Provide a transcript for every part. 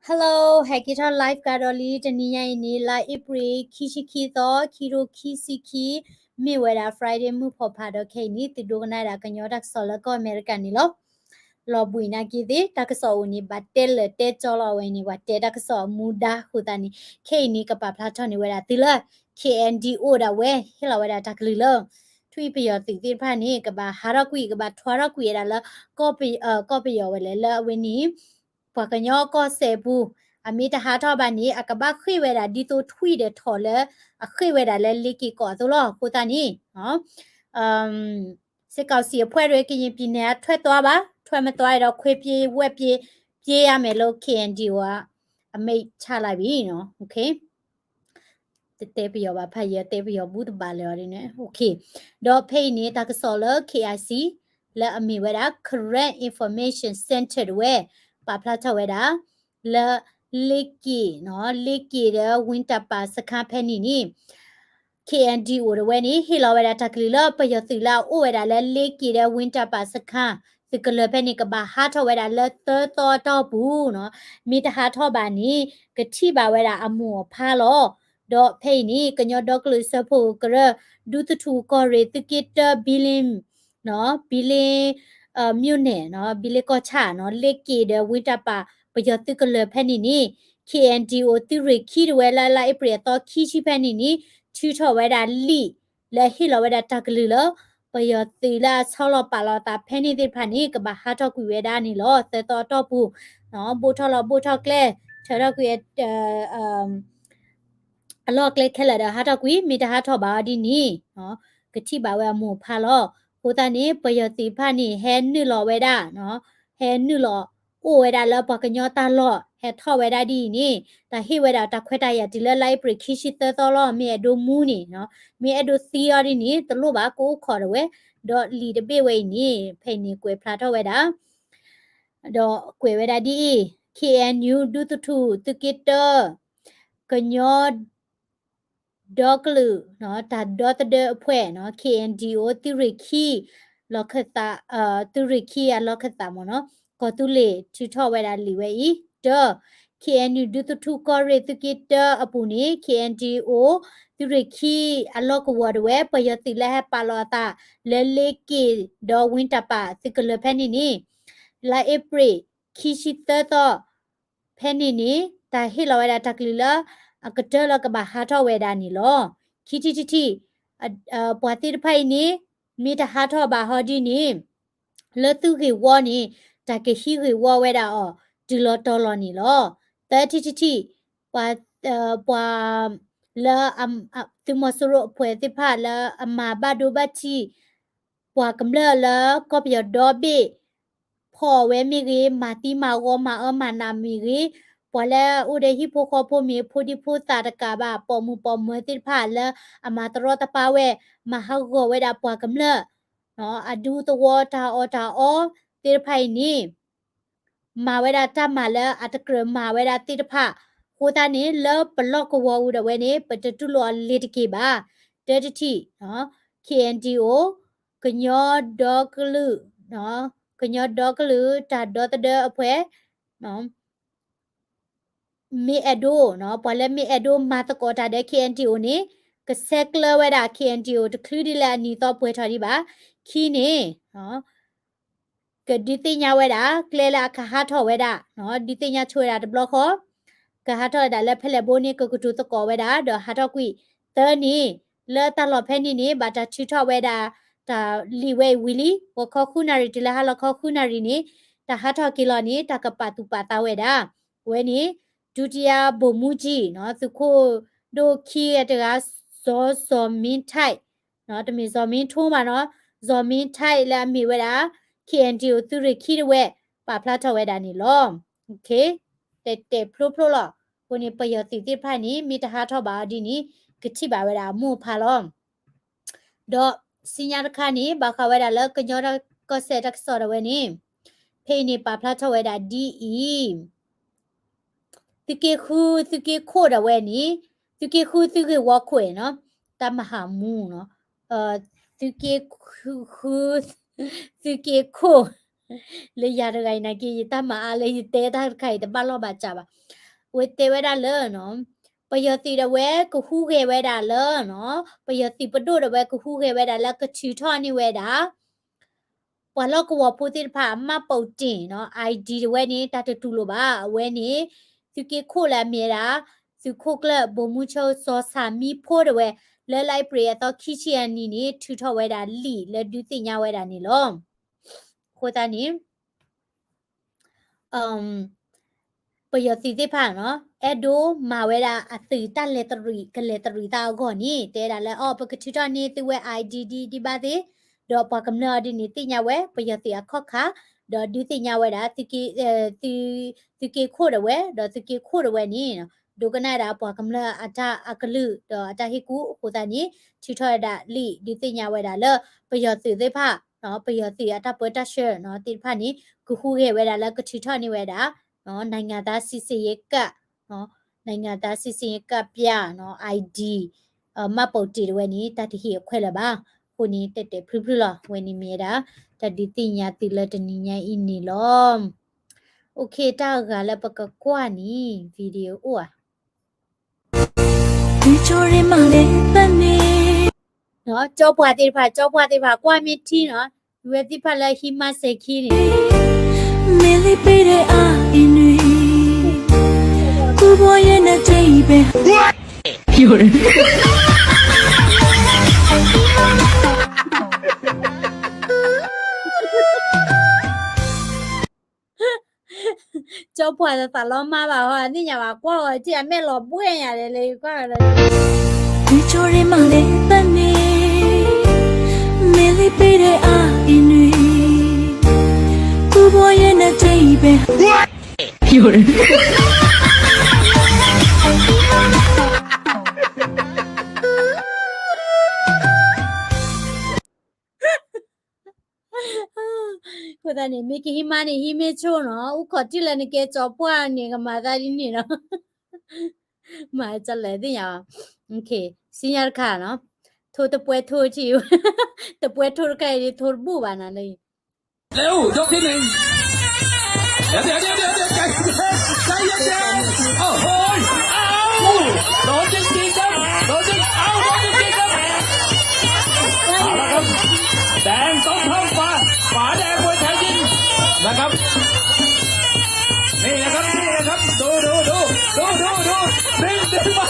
Hello, ဟဲက့ၤထီၣ် live ကဒီးလံ တနံၤညါအံၤန့ၣ် လါအ့ဖြ့ၣ် ခံဆံခံသီ ခံကထိခံဆံခံ မ့ၢ်ဝဲဒၣ် Friday မုၢ်ဖီဖးဒီးခဲအံၤန့ၣ် သုဒိကနၣ်ဒၣ်ကညီတၢ်ကစီၣ်လၢကီၢ်အမဲရကၤန့ၣ်လီၤ. လီၤဘှံးနာ်က့သ့ၣ် တၢ်ကစီၣ်အိၣ်န့ၣ် ဘၣ်တဲလၢာ်တဲကၠီလီၤ အဝဲန့ၣ် ပှၤတဲတၢ်ကစီၣ်အမူဒါအဃိသတးန့ၣ် ခဲအံၤန့ၣ် ကပာ်ဖျါထီၣ်န့ၢ်ဝဲဒၣ်သုလၢ KNDO ဒၣ်ဝဲ ဟ့ၣ်လီၤဝဲဒၣ်တၢ်ကလုၢ်လၢ ထွံၣ်ပယီၤသုးသ့ၣ်တဖၣ်န့ၣ် ကဘၣ်ဟးထီၣ်ကွံာ် ကဘၣ်ထွါထီၣ်ကွံာ်ဝဲဒၣ်လၢ ကီၢ်ပယီၤဝဲလဲၣ်လၢအဝဲန့ၣ် ပှၤကညီကီၢ်စဲၣ်အပူၤ အမ့ၢ်တဟးထီၣ်ဘၣ်န့ၣ် အကဘၣ်ဃ့ၢ်ဝဲဒၣ်ဒ်သိးထွံၣ်ဒီးထိးလၢ အဃ့ၢ်ဝဲဒၣ်လၢလ့က့ၤကီးအသိးလီၤ. အဃိသတးန့ၣ် စစ်ကောင်စီအဖွဲ့တွေ ကရင်ပြည်နယ်က ထွက်သွားပါ, ထွက်မသွားရင်တော့ ခွေးပြေးဝက်ပြေး ပြေးရမယ်လို့ KNDO က အမိန့်ချလိုက်ပြီနော်. တတဲပယီၤဘၣ် ဖးယံၤတဲပယီၤဘူးတဘၣ်လၢၤအီၤဒ်န့ၣ်. ဒီးဖဲအံၤန့ၣ် တၢ်ကစီၣ်လၢ KIC လၢအမ့ၢ်ဝဲဒၣ် Karen Information Center တဝဲ ပာ်ဖျါထီၣ်ဝဲဒၣ် လၢလ့က့ၤ လ့က့ၤဒီး ဝံတၢ်ပာ်စခန်းဖဲန့ၣ်န့ၣ် KNDO တဝဲန့ၣ် ဟ့ၣ်လီၤဝဲဒၣ်တၢ်ကလုၢ်လၢ ပယီၤသုးလၢအအိၣ်ဝဲဒၣ်လၢလ့က့ၤဒီး ဝံတၢ်ပာ်စခန်း သုးကလၢၤဖဲန့ၣ် ကဘၣ်ဟးထီၣ်ဝဲဒၣ်လၢသၢသီအတီၢ်ပူၤနီၤ. မ့ၢ်တဟးထီၣ်ဘၣ်န့ၣ် ကထံၣ်ဘၣ်ဝဲဒၣ်အမိၢ်အဖါလီၤ. ဒီးဖဲအံၤန့ၣ် ကညီဒီကလုာ်စၢဖှိၣ်ကရၢ ဒူသထူၣ်ကီၢ်ရ့ၣ်သုးက့တၢ ဘံလ့ ဘံလ့ မြို့နယ်နီၤ ဘံလ့ကီၢ်ဆၣ်နီၤ လ့က့ၤဒီးဝံတၢ်ပာ် ပယီၤသုးကလၢၤဖဲန့ၣ်န့ၣ် KNDO သုးရ့ၣ်ခံတဝဲလၢ လါအ့ဖြ့ၣ်အသီခံဆံဖဲန့ၣ်န့ၣ် ထုးထီၣ်ဝဲဒၣ်လံာ် လၢဟ့ၣ်လီၤဝဲဒၣ်တၢ်ကလုၢ်လၢ ပယီၤသုးလၢအဆီလီၤပာ်လီၤသးဖဲန့ၣ်သ့ၣ်တဖၣ်န့ၣ် ကဘၣ်ဟးထီၣ်ကွံာ်ဝဲဒၣ်န့ၣ်လီၤ. သၢသီအတီၢ်ပူၤ ဘိၣ်ထီၣ်လီၤဘိၣ်ထီၣ်ကျဲ ထၢထီၣ်ကွံာ် အလီၢ်ကျဲခဲလၢာ်ဒီးဟးထီၣ်ကွံာ် မ့ၢ်တဟးထီၣ်ဘၣ်အီၤဒ်န့ၣ် ကထံၣ်ဘၣ်ဝဲအမိၢ်အဖါလီၤ. အဃိသတးန့ၣ် ပယီၤသုးတဖၣ်န့ၣ် ဟဲနုာ်လီၤဝဲဒၣ် ဟဲနုာ်လီၤအိၣ်ဝဲဒၣ်လၢပှၤကညီတၢ်လီၢ် ဟဲထီၣ်ဝဲဒၣ်ဒ်အံၤန့ၣ် တၢ်ဟ့ၣ်ဝဲဒၣ်တၢ်ခွဲးတၢ်ယာ်တုၤလၢလါအ့ဖြ့ၣ်ခံဆံသၢသီလီၤ. မ့ၢ်အဲၣ်ဒိးမူန့ၣ် မ့ၢ်အဲၣ်ဒိးသံအီၤဒ်န့ၣ် တလိၣ်ဘၣ်ကအိၣ်ခိးဒၣ်ဝဲ ဒီးလံာ်တဘ့ၣ်ဝဲအံၤန့ၣ် ဖဲအံၤန့ၣ်ကွဲးဖျါထီၣ်ဝဲဒၣ် ဒီးကွဲးဝဲဒၣ်ဒ်အံၤ KNU ဒူသထူၣ်သုးက့တၢ ကညီ ဒီကလုာ် တၢ်ဒီသဒၢအဖှဲၣ် KNDO သုးရ့ၣ်ခံ လီၢ်ခၢၣ်သး သုးရ့ၣ်ခံအလီၢ်ခၢၣ်သးမ့ၢ်နီၤ ကီၢ်သူလ့ၤထုးထီၣ်ဝဲဒၣ်လံာ်ဝဲအံၤ တၢ KNU ဒူသထူၣ်ကီၢ်ရ့ၣ်သုးက့တၢအပူၤန့ၣ် KNDO သုးရ့ၣ်ခံအလီၢ်ကဝီၤတဝဲ ပယီၤသုးလၢဟဲပာ်လီၤအသး လၢလ့က့ၤဒီးဝံတၢ်ပာ်သုးကလၢၤဖဲန့ၣ်န့ၣ် လါအ့ဖြ့ၣ် ခံဆံသၢသီ ဖဲန့ၣ်န့ၣ် တၢ်ဟ့ၣ်လီၤဝဲဒၣ်တၢ်ကလုၢ်လၢ အကတၢၢ်လၢကဘၣ်ဟးထီၣ်ဝဲဒၣ်န့ၣ်လီၤ. ခံထံၣ်တထံၣ် ပှၤသ့ၣ်တဖၣ်အံၤန့ၣ် မ့ၢ်တဟးထီၣ်ဘၣ်ဟီဒ်န့ၣ် လၢသုဂ့ၢ်ဝီန့ၣ် တၢ်ကဟံးဂ့ၢ်ဝီဝဲဒၣ်အီၤ တုၤလီၤတီၤလီၤန့ၣ်လီၤ. သၢထံၣ်တထံၣ် ပှၤ ပှၤ လၢ သုးမီၤစိရိၤအဖှဲးသ့ၣ်တဖၣ်လၢအမၤဘၣ်ဒိဘၣ်ထံး ပှၤကမျၢၢ်လၢကီၢ်ပယီၤဒီဘ့ၣ် ဖီၣ်အီၤဝဲမ့ၢ်ဂ့ၤ, မၤသံမၤဂီၤမၤအၢမၤနးမ့ၢ်ဂ့ၤ, ပှၤလၢအိၣ်ဒီးဟံၣ်ဖိဃီဖိမ့ၢ် ဖိဒံဖိသၣ်တကးဘၣ် ပိာ်မုၣ်ပိာ်မၢၤသ့ၣ်တဖၣ်လၢအမၤတရီတပါဝဲ မၤဟးဂီၤဝဲဒၣ်ပှၤကမျၢၢ် အဒူသဝီတၢ်အီၣ်တၢ်အီသ့ၣ်တဖၣ်အံၤန့ၣ် မၤဝဲဒၣ်တၢ်မၤလၢအတကြၢးမၤဝဲဒၣ်သ့ၣ်တဖၣ် အဃိသတးန့ၣ် လၢပလီၢ်ကဝီၤပူၤဒၣ်ဝဲန့ၣ် ပတတူၢ်လိာ်အီၤလ့ၤတက့ၢ်ဘၣ်. တၢတထံၣ် KNDO ကညီဒီကလုာ် ကညီဒီကလုာ်တၢ်ဒီသဒၢအဖှဲး မ့ၢ်အဲၣ်ဒိး ပှၤလၢမ့ၢ်အဲၣ်ဒိးမၤသကိးတၢ်ဒီး KNDO န့ၣ် ကဆဲးကျၢဝဲဒၣ် KNDO တချုးဒ်လၢအနံၤသီပှဲၤထီၣ်ဒံးဘၣ်. ခံန့ၣ် ကဒုးသ့ၣ်ညါဝဲဒၣ် ကျဲလၢအကဟးထီၣ်ဝဲဒၣ် ဒုးသ့ၣ်ညါဆိဝဲဒၣ်တဘျီဃီ ကဟးထီၣ်ဝဲဒၣ်လၢဖဲလဲၣ်ဘိန့ၣ် ကကတိၤသကိးဝဲဒၣ် ဒီးဟးထီၣ်ကွံာ်. သၢန့ၣ် လၢတၢ်လီၢ်ဖဲန့ၣ်န့ၣ် ဘၣ်တၢ်ထုးထီၣ်ဝဲဒၣ် တၢ်လံာ်ဝဲအံၤဝံၤလံ ဂီၤခီဃုနၣ်ရံၣ်တုၤလၢဟါလီၤခီဃုနၣ်ရံၣ်န့ၣ် တၢ်ဟးထီၣ်က့ၤလီၤန့ၣ် တၢ်ကပာ်သူၣ်ပာ်သးဝဲဒၣ် ဝဲန့ၣ် ဒုတိယဗိုလ်မှူးကြီး သုးခိၣ်ဒိၣ်ခံဂၤတဂၤ စီၤဇော်မင်းထိုက် တမ့ၢ်စီၤမင်းထွန်းဘၣ်နီၤ စီၤဇော်မင်းထိုက် လၢအမ့ၢ်ဝဲဒၣ် KNDO သုးရ့ၣ်ခံတဝဲ ပာ်ဖျါထီၣ်ဝဲဒၣ်န့ၣ်လီၤ. တဲာ်တဲာ်ဖျိဖျိလီၤ. အဃိန့ၣ် ပယီၤသုးသ့ၣ်တဖၣ်န့ၣ် မ့ၢ်တဟးထီၣ်ဘၣ်အီၤဒ်န့ၣ် ကထံၣ်ဘၣ်ဝဲဒၣ်အမိၢ်အဖါလီၤ. ဒီးဆူညါတခါန့ၣ် ဘၣ်ဃးဝဲဒၣ်လၢကညီကီၢ်စဲၣ်တၢ်ကစီၣ်ဒၣ်ဝဲန့ၣ် ဖဲအံၤန့ၣ် ပာ်ဖျါထီၣ်ဝဲဒၣ်ဒ်အံၤ သုးက့ဃု သုးက့ခိၣ်ဒၣ်ဝဲန့ၣ် သုးက့ဃု သုးဂ့ၢ်ဝီခိၣ်နီၤ တၢ်မၤဟးမူနီၤ သုးက့ဃု သုးက့ခိၣ် လၢယၤတဂၤအံၤနာ်က့ ယတၢ်မၤအါလၢယတဲတၢ်တခါအံၤတဘၣ်လီၢ်ဘၣ်စးဘၣ်. အဝဲတဲဝဲဒၣ်လၢနီၤ ပယီၤသုးဒၣ်ဝဲကဟူးဂဲၤဝဲဒၣ်လၢနီၤ ပယီၤသုးပဒိၣ်ဒၣ်ဝဲကဟူးဂဲၤဝဲဒၣ်လၢကထုးထီၣ်န့ၢ်ဝဲဒၣ် ပှၤလီၢ်ကဝီၤဖိသ့ၣ်တဖၣ်အမှတ်ပုံတင်နီၤ ID တဝဲန့ၣ် တၢ်တတူၢ်လိာ်ဘၣ်. အဝဲန့ၣ် သုးက့ခိၣ်လၢအမ့ၢ်ဝဲဒၣ် သုးခိၣ်ကျၢၢ် ဗိုလ်မှူးချုပ် စီၤစၢ်မံဖိ ဒၣ်ဝဲ လၢလါအ့ဖြ့ၣ်အသီခံဆံအနံၤန့ၣ် ထုးထီၣ်ဝဲဒၣ်လံာ်လၢဒုးသ့ၣ်ညါဝဲဒၣ်န့ၣ်လီၤ. အဃိသတးန့ၣ် ပယီၤသုးသ့ၣ်တဖၣ်နီၤ အဲၣ်ဒိးမၤဝဲဒၣ်အသုးတၢ်လဲၤတရံး ကလဲၤတရံးသးအဂီၢ်န့ၣ် တဲဒၣ်လၢ အီ ပကထုးထီၣ်န့ၢ်သုဝဲ ID ဒ်ဒ်ဘၣ်သ့ၣ်, ဒီးပှၤကမျၢၢ်အီၤဒ်န့ၣ် သ့ၣ်ညါဝဲ ပယီၤသုးအခီၣ်ခါ, ဒီးဒုးသ့ၣ်ညါဝဲဒၣ် သုးက့ခိၣ်ဒၣ်ဝဲ, ဒီးသုးက့ခိၣ်ဒၣ်ဝဲန့ၣ် ဒိကနၣ်ဒၣ်ပှၤကမျၢၢ်အတၢ်အကလုၢ် ဒီးအတၢ်ဟ့ၣ်ကူၣ်အဃိသတးန့ၣ် ထုးထီၣ်ဝဲဒၣ်လံာ် ဒုးသ့ၣ်ညါဝဲဒၣ်လၢ ပယီၤသုးသ့ၣ်တဖၣ် ပယီၤသုးအတၢ်ပၢတၢ်ဆှၢနီၤ သ့ၣ်တဖၣ်န့ၣ် ကဟူးဂဲၤဝဲဒၣ်လၢကထုးထီၣ်န့ၢ်ဝဲဒၣ် နိုင်ငံသားစိစစ်ရေးကတ်နီၤ, နိုင်ငံသားစိစစ်ရေးကတ်ပြာ်နီၤ ID မှတ်ပုံတင်ဒၣ်ဝဲန့ၣ် တၢ်တဟ့ၣ်အခွဲးလၢၤဘၣ်. အဃိန့ၣ် တဲာ်တဲာ်ဖျုဖျုလီၤ. အဝဲန့ၣ်မ့ၢ်ဝဲဒၣ် တၢ်ဒုးသ့ၣ်ညါသုလၢတနံၤညါအံၤန့ၣ်လီၤ. အိၣ်ခ့ တၢ်အဂၤလၢပကကွၢ်န့ၣ် video အိၣ်ဧါ ကၠီပှၤသ့ၣ်တဖၣ် ကၠီပှၤသ့ၣ်တဖၣ် ကွၢ်မ့ၢ်ထံနီၤ, ဝဲသ့ၣ်တဖၣ်လၢဟံးမါစဲၤခံန့ၣ် မ့ၢ်လံပ့ၤဒဲးအါအံၤနွံ ကူဘီယဲနတဲအံၤပဲ ကၠီပှၤတသးလီၤမါဘၣ်ဟီ သ့ၣ်ညါဘၣ်ကွၢ်ဂီၤထံၣ်အမဲာ်လီၤဘှဲၣ်ညါလဲၣ်လၢကွၢ်လၢ ကၠီရ့မးလဲၣ်သန့ၣ် မ့ၢ်လံပ့ၤဒဲးအါအံၤနွံ ကူဘီယဲနတဲအံၤပဲ အဃိသတးန့ၣ် မ့ၢ်ကဟံးမါန့ၣ် ဟံးမ့ၢ်ဆိနီၤ, အိၣ်ခိးတံၢ်လၢနကဲကၠီပှၢ်န့ၣ် ကမၤသးဒ်န့ၣ်နီၤ, မၤကလဲၤသ့ၣ်ညါ, စံညါတခါနီၤ, ထိတပွဲထိထံၣ်, တပွဲထိတခါအံၤ ထိတဘူၣ်ဘၣ်နၤလၢ เร็ว ยกที่หนึ่ง เดี๋ยว เดี๋ยว เดี๋ยว เดี๋ยว เดี๋ยว ใจเย็น ใจเย็น โอ้โห เอ้า โดนจริงๆ ครับ โดนจริง เอ้า โดนจริงๆ ครับ เอาละครับ แดงต้องเท่าฟ้า ฝาแดงมวยไทยยิมนะครับ นี่นะครับ นี่นะครับ ดู ดู ดู ดู ดู ดู ดึง ดึงมา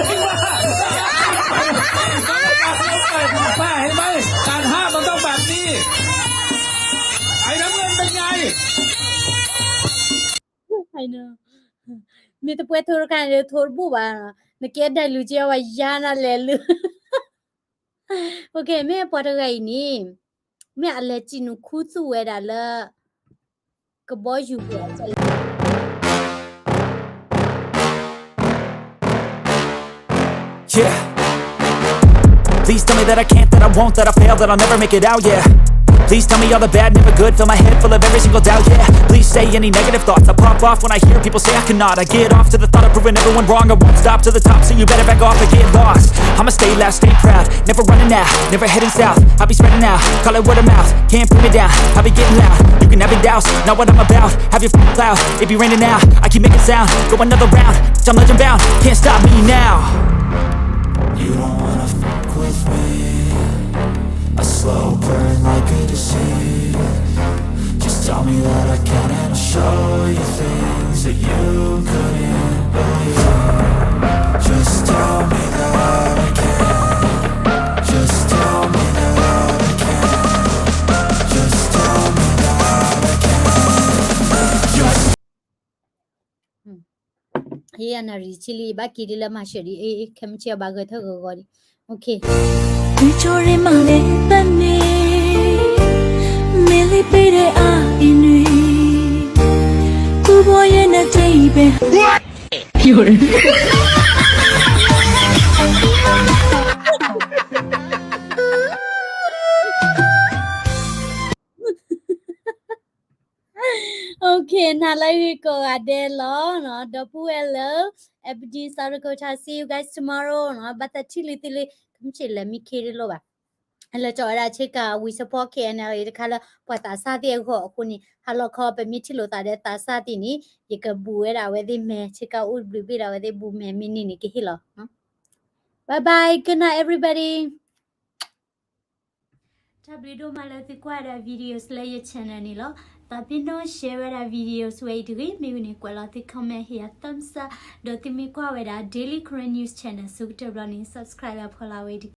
ดึงมา ป้า เห็นไหม การห้ามมันต้องแบบนี้ ไอ้น้ำเงินเป็นไง မ့ၢ်တပွဲထိတခါန့ၣ် ထိတဘူၣ်ဘၣ်, နကဲဒၣ်လူၤကဲဝဲယါနၤလဲၤလူၤ, မ့ၢ်ပှၤတဂၤအံၤန့ၣ် မ့ၢ်အလဲၤစံၣ်နူာ်ခူသူၣ်ဝဲဒၣ်လၢ ကဘီယူၤပူၤ Yeah. Please tell me that I can't, that I won't, that I fail, that I'll never make it out, yeah. Please tell me all the bad, never good, fill my head full of every single doubt, yeah. Please say any negative thoughts, I pop off when I hear people say I cannot. I get off to the thought of proving everyone wrong, I won't stop to the top, so you better back off and get lost. I'ma stay loud, stay proud, never running out, never heading south. I'll be spreading out, call it word of mouth, can't put me down. I'll be getting loud, you can have your doubts, not what I'm about. Have your f- cloud, it be raining now. I keep making sound, go another round. Bitch, I'm legend bound, can't stop me now. You don't wanna fuck with me. A slow burn like a disease. Just tell me that I can and I'll show you things that you couldn't believe. Just tell me that I can. Just tell me that I can. Just tell me that I can. Just ဟ့ၣ်အနၣ်ရံၣ်ဆံလံ ဘၣ်က့ၤဒ်လၢမၤစၢၤဒ်အ့ၣ် ခဲမုၢ်ဆ့ၣ်အဘၣ်ဂဲၤထၢၣ်ဂီၤဂီၤဒံး, ကၠီရ့မးလဲၣ်သန့ၣ် မ့ၢ်လံပ့ၤဒဲးအါအံၤနွံ ကူဘီယဲနတဲအံၤပဲ Okay နၤလၢဂ့ၤကိးဂၤဒဲးလီၤနီၤ, ဒီပုၢ်ဝဲၢ်လၢ FD South Dakota, see you guys tomorrow နီၤ, ဘၣ်သးထံၣ်လံသုလံ, ကမ့ၢ်လဲၤမံခ့တလိၣ်ဘၣ်. လၢကၠီဝဲဒၣ်ဆ့ကၤ we support K N L A တခါလၢပှၤသးစၢ်သ့ၣ်အဂီၢ်အဃိန့ၣ် ဟါလီၤခီပမ့ၢ်ထံၣ်လိာ်သးဒီးသးစၢ်သ့ၣ်န့ၣ် ယကဘူးဝဲဒၣ်အဝဲသ့ၣ်မဲာ် ဆ့ကၤအိၣ်ဘျုးဘ့ၣ်ဒီးအဝဲသ့ၣ်ဘူးမဲာ်မ့ၢ်န့ၢ်န့ၣ်ကဟ့ၣ်လီၤ. Bye bye, good night everybody. တၢ်ဘျုးဒိၣ်မးလၢသုကွၢ်ဝဲဒၣ် videos လၢယ channel န့ၣ်လီၤ. သးပ့ၤနီၣ် share ဝဲဒၣ် videos ဝဲအံၤတဂ့ၤ, မ့ၢ်ဝံၤန့ၣ် ကွဲးလီၤသု comment ဟ့ၣ်ယၤ thumbs up, ဒီးသုမ့ၢ်ကွၢ်ဝဲဒၣ် Daily Karen News Channel ဆိကတၢၢ်ဘျီန့ၣ် subscribe လၢဖီလာ်ဝဲအံၤတက့ၢ်.